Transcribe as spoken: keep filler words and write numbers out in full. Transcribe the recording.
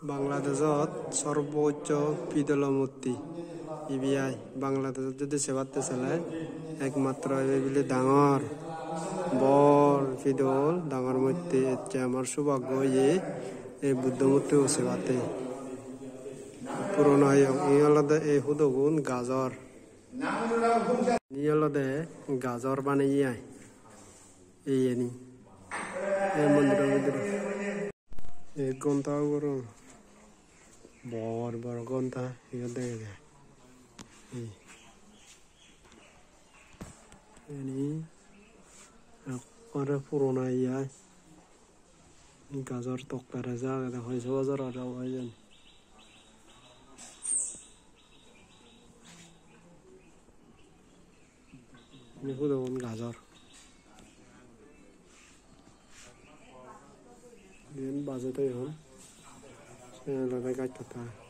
Bangladeshot sorboccho pidolo murti ibe ai. Bangladeshot jodi sebatte sele ekmatro ibe bile dangor, bor pidol, dangor murti. Ecche amar subaggo oye ei Buddho murtibo sebatte. Puron oyong, iye olode ei hudogun gajor. Iye olode gajor baneye ai. Iyeni. Ei mondiro bidire. Ei gonta ugurun. Bor bor gonta iyot degede. Ei. Iyeni ekkore purona iye ai. Gajor tokta reja agede, hoi so bojor age obo hijeni. Ini hudogun gajor. Iyen baje toyon. Siyen olode gaj patta.